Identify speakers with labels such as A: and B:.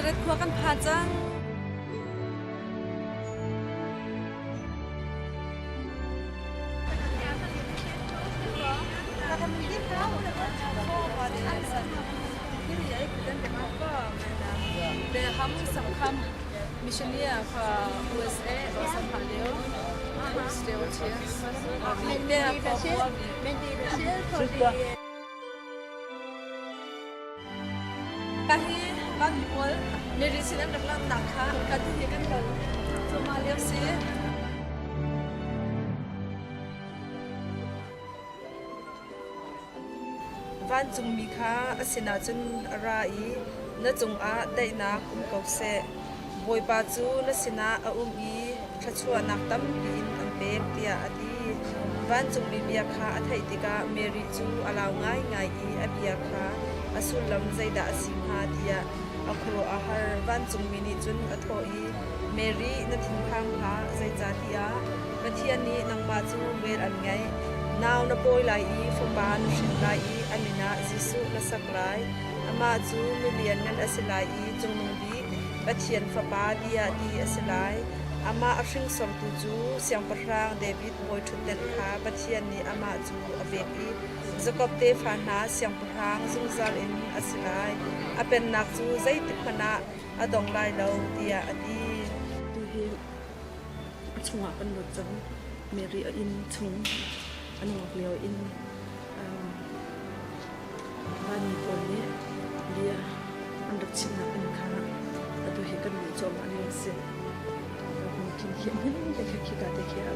A: Nazareth khua kan phan cang. Beham Samkham Missionaire fra USA og som har levet
B: Men det er baseret på det.
A: Hi kan pawl Mary sin an rak langhnak kha kan hi kan kal cuahmah lio si.
C: Vancungmi kha a sinah cun a ra i na cungah daihnak um ko seh. Bawipa cu na sinah a um i thluachuahnak tampi in an pek, tiah a ti. Vancungmi bia kha a theih tikah Mary cu a lau ngaingai i a bia kha a sullam zeidah a si hnga tiah a khuaruah a har. Vancungmi nih cun a thawh i, Mary, na thinphang hlah, zeicahtiah Pathian nih nangmah cu vel an ngeih. Nau na pawi lai i fapa na hrin lai i a min ah Jesuh na sak lai. Amah cu milianngan a si lai i Cungnung Bik Pathian Fapa tiah ti a si lai. Amah a hringsortu cu Siangpahrang David bawiṭhutdenh kha Pathian nih amah cu a pek i Jakob tefa hna siangpahrang zungzal in a si lai. A pennak cu zeitikhmanh ah a dong lai lo, tiah a ti.
D: Tuhi a chungah kan lut cang. Mary a inn chung a nungak lio inn vanmi pawl nih bia an rak chimnak inn kha atu hi kan luh cuahmah lio a si. Hmun khin khi hmun te khi khika te khi a